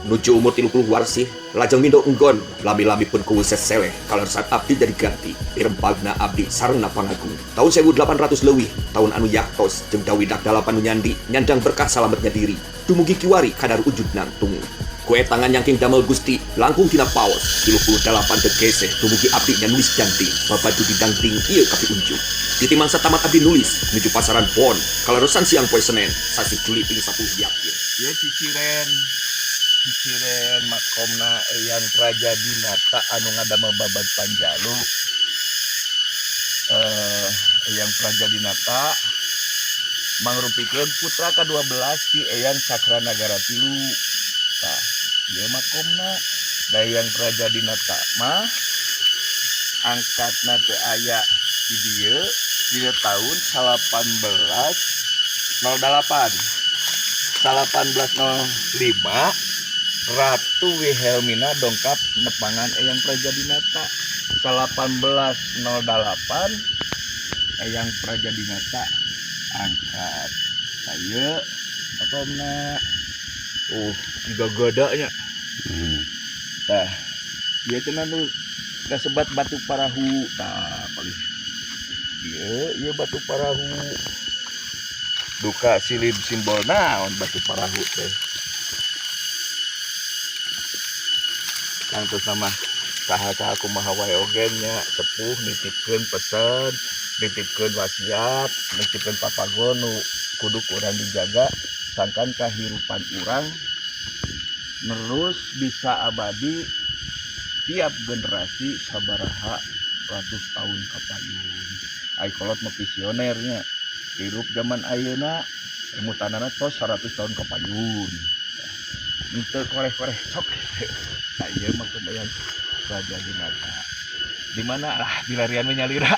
Nuju umur 30 warsih lajeng mindo enggon lami-lami pun kuwu seseleh kaleresan abdi jadi ganti pirempagna abdi sarengna pangagung. Tahun 1800 leuwih tahun anu yaktos jeung dawidak dalapan nu nyandi nyandang berkah salametnya diri dumugi kiwari kadar ujud nangtung. Ku etangan nyangking damel Gusti langkung tina paos 38 degeseh dumugi abdi nya nulis janting babadu didangting ieu kapi unjuk. Ditimang satamat abdi nulis nuju pasaran pon kaleresan siang poe Senin sasih Juli ping 10 yakin. Ieu ciciren ciciren makomna Eyang Prajadinata anu ngadamel Babad Panjalu. Eyang Prajadinata mangrupikeun putra ka-12 ti Eyang Cakranagara tilu. Tah, ieu makomna da Eyang Prajadinata mah angkatna teh aya di dieu dina tahun 1808. 1805 Ratu Wilhelmina dongkap nepangan Eyang Prajadinata. 1808 Eyang Prajadinata angkat. Saya makomna tiga gadanya. Tah, ieu cenah nu kasebat batu parahu. Tah, paling ieu ieu batu parahu. Duka silib simbol naon batu parahu teh. Tangtos nama saha-saha kumaha wae oge nya sepuh nitipkeun pesan, nitipkeun wasiat, nitipkeun papagon nu kudu ku urang dijaga sangkan kahirupan urang nerus bisa abadi tiap generasi sabaraha ratus tahun kapayun. Ai kolot mah visionernya hirup zaman ayeuna emutanana tos 100 tahun kapayun. Henteu koreh-koreh sok. Nah, ieu mah Eyang Prajadinata. Di mana lah dilarian menyalira.